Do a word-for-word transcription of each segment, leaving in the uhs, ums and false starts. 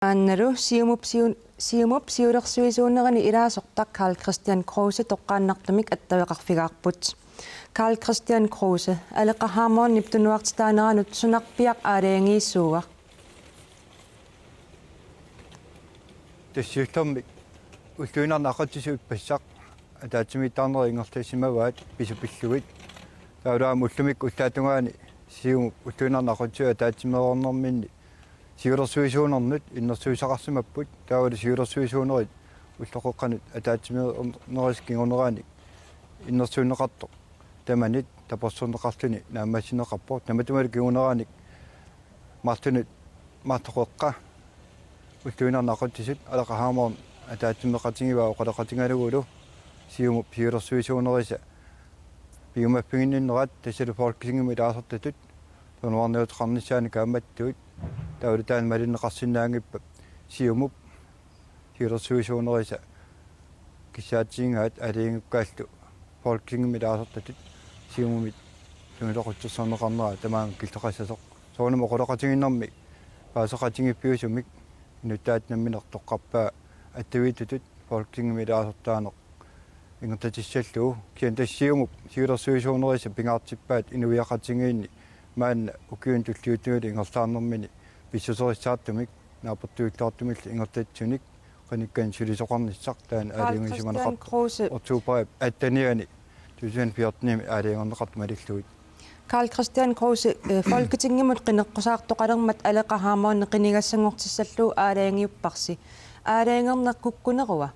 Taannalu Siumup siu-, Siumup siulersuisuunerani ilaasortaq Karl-Kristian Kruse toqqaannartumik attaveqarfigaarput. Karl-Kristian Kruse, Aleqa Hammondip tunuartitaaneranut sunarpiaq aalajangiisuuva? Tassa siullermik ulluinnarni aqutsisut ippassaq ataatsimiittarnerit ingerlassimavaat pisut pillugit. Taavalu aamma ullumikkut ullaap tungaani Siumup ulluinnarni aqutsisut ataatsimeereernerminni siulersuisuunernut innersuussaqarsimapput. Taavalu siulersuisuunerit ulloqeqqanut ataatsimeereernerisa kinguneraanik innersuunneqartoq tamanit tapersersorneqarluni naammassineqarpoq. Tamatumalu kinguneraanik marlunut marloqeqqa ulluinnarni aqutsisut Aleqa Hammond ataatsimeeqatigivaat oqaloqatigalugulu Siumup siulersuisuunerisa piumaffiginninnerat tassalu Folketingimut ilaasortatut tunuarniuteqarnissaanut kaammattuut. Taavalu taanna malinneqarsinnaanngippat Siumup siulersuisuunerisa kissaatigigaat aalajangiukkaallu Folketingimut ilaasortatut Siumumit suniloqutsersorneqarnera tamaanga killeqassasoq. Soorunami oqaloqatigiinnermi paaseqatigiiffiusumik inuttaata nammineq toqqarpaa attaviitsutut Folketingimut ilaasortaaneq ingerlatissallugu. Kisianni tassa Siumup siulersuisuunerisa pingaartippaat inuiaqatigiinni maanna ukiuni tulliuttuni ingerlaarnermini pissuserissaartumik naapertuuttoortumillu ingerlatsisunik qinikkanik sulisoqarnissaq taanna Karl-Kristian aalajangiisimaneqarpoq. Kruse. Oktoberip attenianni tusind fjortenimi aalajangerneqartut malillugit. Karl-Kristian Kruse, eh, Folketingimut qineqqusaartoqalermat Aleqa Hammond qinigassanngortissallugu aalajangiupparsi. Aalajangerneq kukkunerua?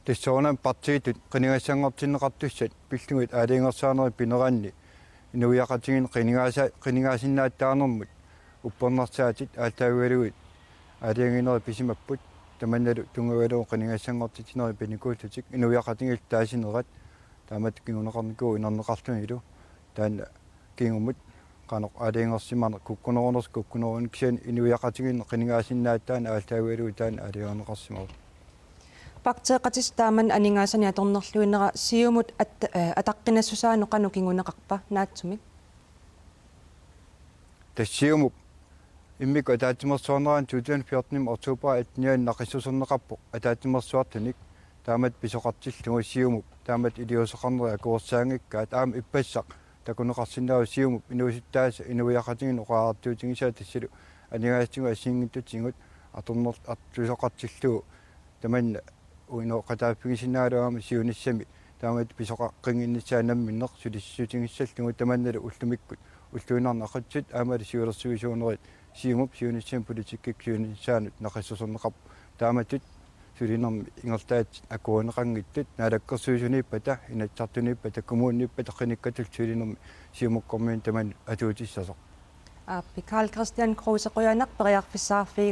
Tassa soorunami partiitut qinigassanngortinneqartussat pillugit aalajangersaanerit pineranni inuiaqatigiinni qinigaasa-, qinigaasinnaatitaanermut uppernarsaatit aallaavigalugit aalajangiinerit pisimapput. Tamannalu tunngavigalugu qinigassanngortitsinerit pinikuullutik inuiaqatigiillu taasinerat taamatut kinguneqarnikuuvoq inerneqarlunilu. Taanna kingumut qanoq aalajangersimaneq kukkunerunersoq kukkuneruni kisianni inuiaqatigiinni qinigaasinnaatitaaneq aallaavigalugu taanna aalajangerneqarsimavoq. Partiiqatissi taamani aningaasanik atornerluinera Siumut at-, eh, ataqqinassusaanut qanoq kinguneqarpa naatsumik? Tassa Siumup immikkut ataatsimeersuarnerani tusind fjortenimi oktoberip attenianni naqissuserneqarpoq ataatsimeersuartunik taamatut pisoqartillugu Siumup taamatut iliuuseqarnerit akuersaanngikkaat aamma ippassaq takuneqarsinnaavoq Siumup inuusuttaasa inuiaqatigiinni oqariartuutigisaa tassalu aningaasatigut assigiinngitsutigut atorner-, artusoqartillugu tamanna uinooqataaffigisinnaagaluarami siunissami taamatut pisoqaqqinnginnissaa namminneq sulissutigissallugu tamannalu ullumikkut ulluinnarni aqutsisut aammalu siulersuisuunerit Siumup siunissami politikkikkut siunissaanut naqissuserneqarpoq. Taamatut sulinermi ingerlaatsit akuerineqanngitsut naalakkersuisuniippata, inatsisartuniippata, kommuniippata qinikkatut sulinermi Siumukkormiut tamanut atuutissasoq. Aappi, Karl-Kristian Kruse, qujanaq periarfissaqarfiit.